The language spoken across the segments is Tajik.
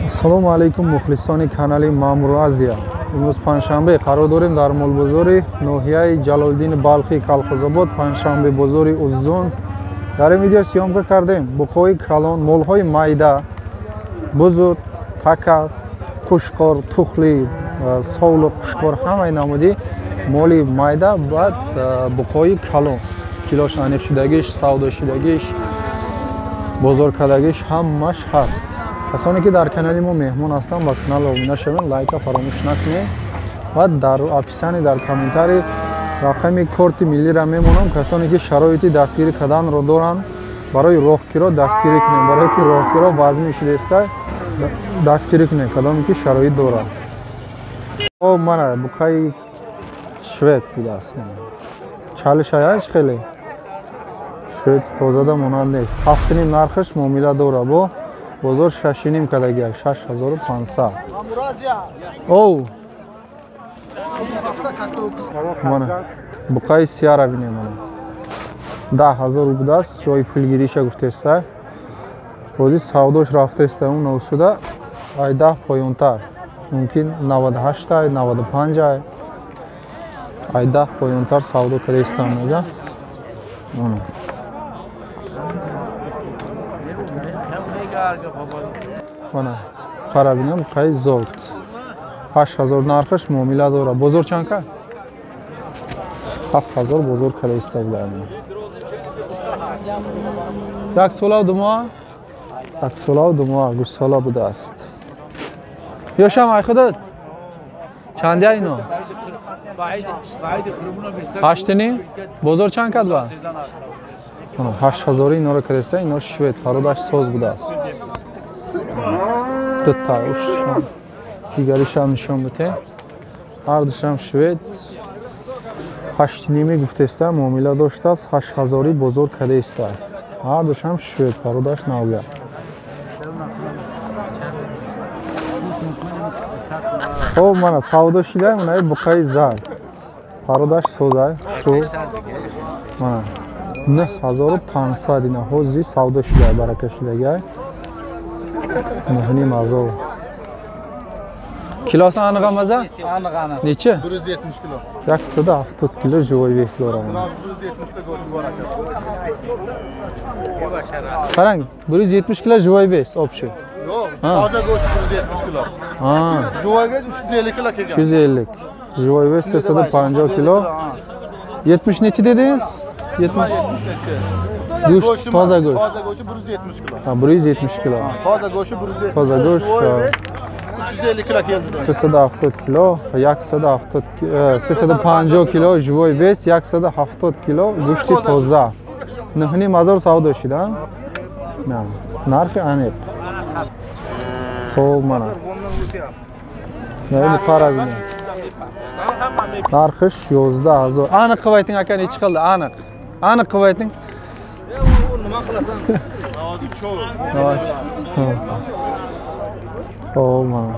Ассалому алайкум мухлисони канали Мамур Азия. Имрӯз панҷшанбе қарор дорем дар молбозори ноҳияи Ҷалолиддини Балхӣ, Калхозобод, панҷшанбе бозори Уззун. Дар ин видео съёмка кардем буқҳои калон, молҳои майда, бузург, така, қушқор, тухли, совлу қушқор, ҳамаи намуди моли майда, баъд буқҳои калон, килош аниқ шудагиш, савдо шудагиш, бозор кардагиш ҳамаш ҳаст. Касоне ки дар канали мо меҳмон ҳастанд, ба канал обуна шавед, лайка фаромӯш накунед ва дар описании, дар комментарий рақами корти миллиро мемонам. Касоне ки шароити дастгирӣ карданро доранд, барои роҳкиро дастгирӣ кунед, барое ки роҳкиро вазмин шудааст, дастгирӣ кунед, кадоме ки шароит дорад. О, мана буқаи швед будааст. Чалишаяш хеле швед тозада монанд нест. 7,5 нархаш муомила дорад, бо бозор 6,5 кадагия, 6500. Оу, мана буқаи сияра бинем, мана 10 000 будааст, ҷои пулгириша гуфтеста. Бози савдош рафтеста, он осуда ай 10 поёнтар, мумкин 98 ай, 95 ай, ай 10 поёнтар савдо кадаистам, мега. Мана мана қара бинам, қай зод 8000 нархаш муомила дорад. Бозор чанд кард? 7000 бозор карда истода. Як солаву 2 моҳ, як солаву 2 моҳ гӯсола будааст. Ёшам ай худат чандия ино? 8,5. Бозор чанд кард ба? 8000 инора кардаиста, ино швед, пародаш соз будааст. Дута ушам дигаришам нишон бите. Ҳардушам швед, 8,5 гуфтеста, муомила доштааст, 8000 бозор кардаиста. Ҳардушам швед, пародаш навга. Хоб, мана савдо шида, мана буқаи зар. Пародаш созай, шу. Мана 9500 ина ҳози савдо шуда, барака шудагай. 9500. Килоси aniq amazа? Aniq, aniq. Necha? 170 kilo. 170 kilo живой вес дорад. 170 kilo go'sht bor aka. Qarang, 170 kilo живой вес общий. Yo'q, toza go'sht 170 kilo. Ha. Живой вес 350 kilo kelgan. 350. Живой вес 350 kilo. 70 nechi dedingiz? 70 go'sht, toza go'sht. Toza go'shti 170 kilo. Ha, 170 kilo. Toza go'shti 170. Toza go'sht 350 kilo keldi. 370 kilo, 170, 350 kilo живой вес, 170 kilo go'shti toza. 9500 savdo shida. Na, narxi aniq. Xo'p, mana. Mana bu qaragini. Narxi 11 000. Aniq qilib ayting aka, nechi qildi? Aniq. Aniq qilib ayting. Nima qilasan? 94. Xo'p, mana.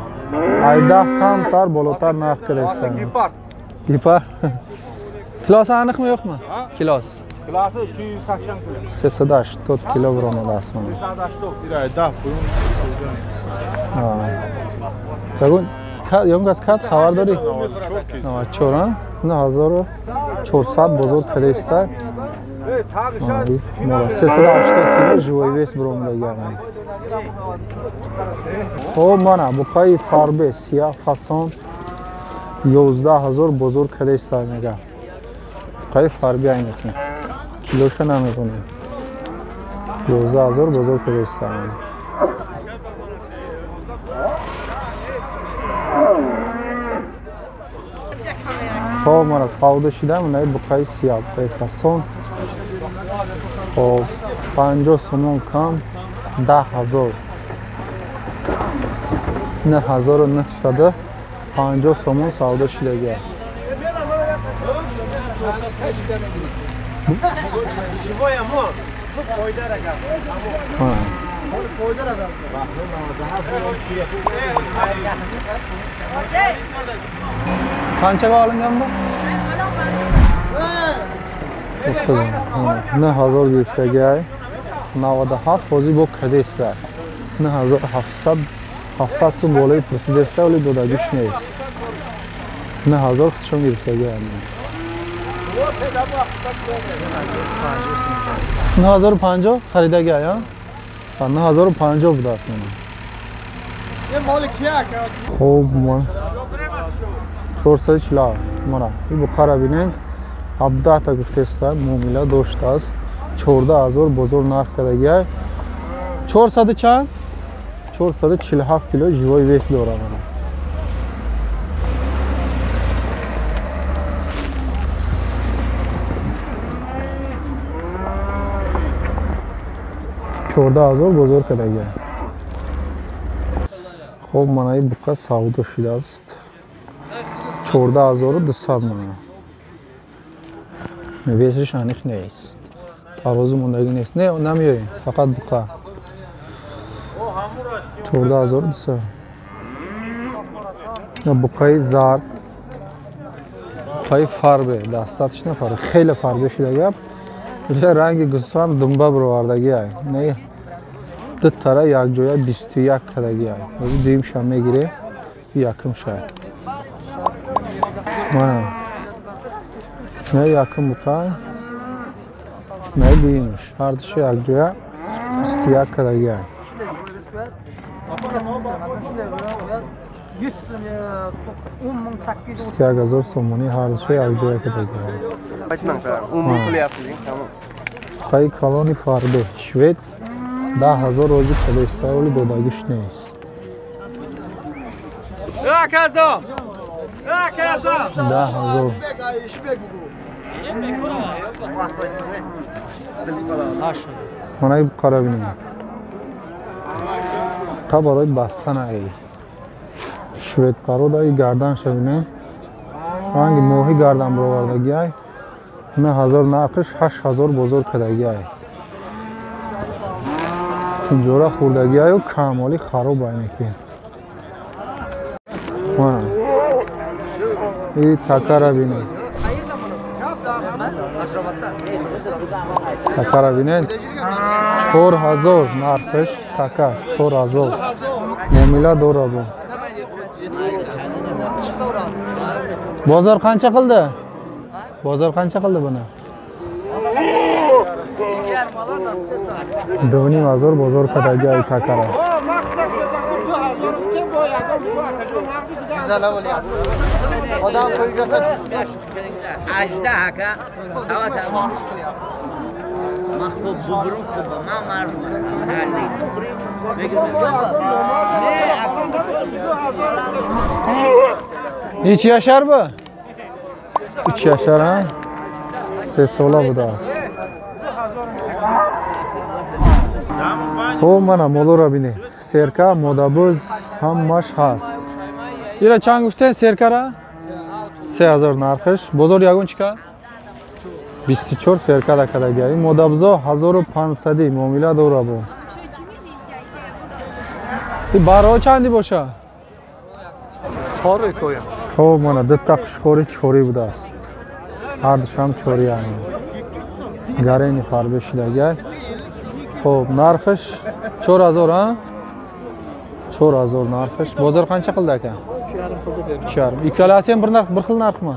Ayda kamtar, bolotar narx keraksan. Gepard. Gepard. Kilosi aniqmi yo'qmi? Kilos. Kilosi 280 kilo. 384 kilo biromadasi mana. 384. 10 pul. Ha. Bugun ёнгас кат хабар дорӣ? 94, а? 9400 бозор кадаиста. 380 кило живой вес биромадагиам. Хоб, мана буқаи фарбе сия фасон 11 000 бозор кадаиста, мега. Буқаи фарбе айниқи. Килоша намедонем. 11 000 бозор кадаиста. Хоб, мана савдо шуда, мана буқаи сия, буқаи фасон. Хоб, 50 сомон кам 10 000. 9950 сомон савдо шудагия. Qanchaga olingan bu? 9000 go'shtagay, 97 hozir bu кадеста 9700. 700 сум болои пурсидеста, вале додагиш нест. 9000 худшон гирифтаги. 9050 харидаги ая? 9050 будааст. Хуб, мо 440 мана ин буқара бинед, 17 та гуфтеста, муомила доштааст. 14000 бозор нарх кардагиай. 400 чанд? 447 кило живой вес дорад. Мана 14000 бозор кардагиай. Хуб, мана ин буқа савдо шудааст. 14200 мана. Весиш аниқ нест. Тарозу мондагӣ нест. Не, намеоем, фақат буқа. 14200. Буқаи зард, буқаи фарбе, дастатш нафар, хеле фарбе шуда гап. Ранги гӯсфанд думба бировардагӣ ай. Не, ду тара якҷоя 21 кардагӣ ай. Ҳозир дуюмша мегире, якумша. Мана. Не якум буқа, не дуюмш. Ҳар душа якҷоя 21 кардагӣ ай. 21000 сомонӣ ҳар душа якҷоя кардагӣ ай. Буқаи калони фарбе, швед 10000 розӣ кардааст, вале додагиш нест. 10000. Мана ин буқара бинед. Буқа барои бастан ай. Швед парода и гарданша бинед. Ранги моҳӣ гардан баровардагӣ ай. 9000 нархш, 8000 бозор кардагӣ ай. Пинҷора хӯрдагӣ аю камоли хароб ай неки. Мана. И такара бинед. Такара бинед. 4000 нархш, така 4000. Муомила дора бо. Бозор qancha qildi? Bozor qancha qildi buni? 2500 бозор кардагӣ ай такара. Necha yashar bu? 3 yashar, ha? 3 sola будааст. Хуб, мана молоро бинед. Серка, модабуз ҳамаш ҳаст. Ира чанд гуфтен серкара? 3000 нархш. Бозор ягон чӣ кард? 24 серкара кардагӣ. Ин модабузо 1500 муомила дора бо. Ин барои чанди боша? Хуб, мана дута қушқори чорӣ будааст. Ҳар душам чорӣ анд. Гарени фарбе шудагӣ. Хуб, нархш 4000, а? 4000 нархш. Бозор qancha qildi aka? 3,5. Ikkalasi ham bir narx, bir xil narxmi?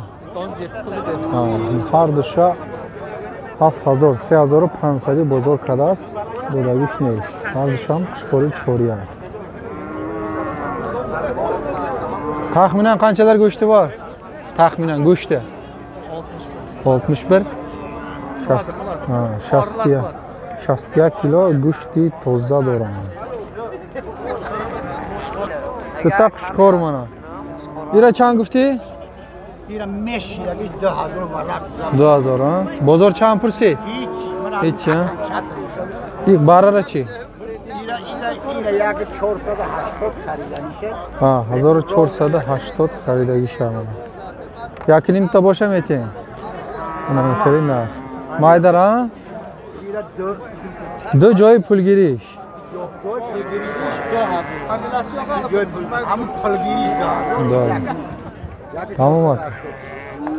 Ҳар душа 7000, 3500 бозор кардааст, додагиш нест. Ҳар душам қушқори чорӣ анд. Taxminan qanchalar go'shti bor? Taxminan go'shti 61. 61 kilo go'shti toza doraman. Дута қушқор мана. Ира чанд гуфтӣ? Ира мешидаги 2000 варак. 2000, а? Бозор чанд пурсид? Ҳеч, а? И барара чӣ? Ира як 480 харида миша. А, 1480 харидагӣ шавад. Як ним та боша метем. Ана мехарӣ на. Майдар, а? Ду ҷои пулгириш. Ҷои пулгириш 2000. Ҳамун пулгириш 2000. Тамом.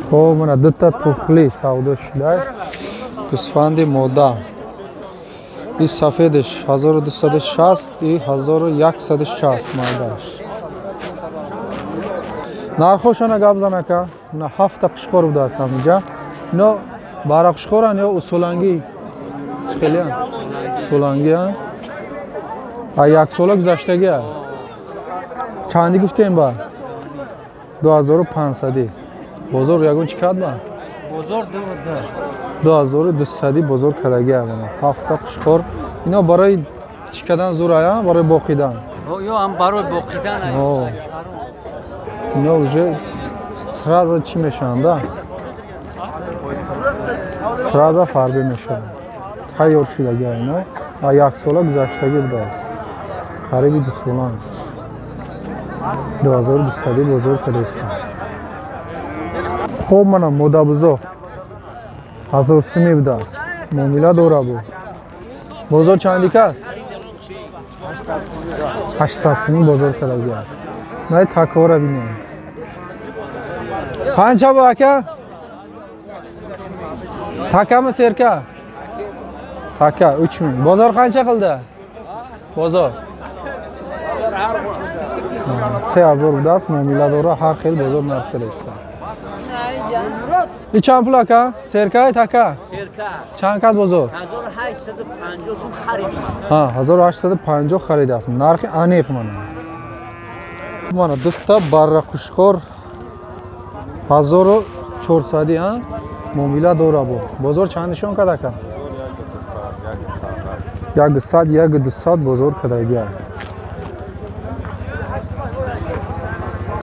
Хуб, мана дута тухли савдо шуда. Гӯсфанди мода. И сафедаш 1260 и 1160 майдаш. Нархошона гап зан ака. На ҳафта қушқор будааст ҳаминҷа. Ино барақушқоранд ё усулангӣ? Чӣ хелиянд? Усулангианд. А як сола гузаштагия. Чанди гуфтем ба? 2500. Бозор ягон чӣ кард ба? Бозор 2200 бозор кардагия. Ҳафта қушқор. Ино барои чӣ кардан зур ая? Барои боқидан. Ё ҳам барои боқидан. Ино уже сразу чӣ мешаванд, да? Сразу фарбе мешаванд. Тайёр шудагия ино. А як сола гузаштагӣ будааст. Қариби 2 соланд. 2200 бозор кардастанд. Хоб мана модабузо 1000 сими будааст. Муомила дора буд. Бозор чанди кард? 800 сими бозор кардагия. Най такора бинем. Қанча бу ака? Таками серка? Така 3000. Бозор қанча қилди? Бозор 3000 будааст. Муомила дора ҳар хел бозор нарх кардааст. И чанд пул ака? Серка така? Серка. Чанд кад бозор? 1850 сум харид. Ҳа, 1850 харидааст. Нархи аниқ мана. Мана дута барра қушқор 1400 ҳа? Муомила дора бу. Бозор чанд нишон кард ака? 100, 200 бозор кардагия.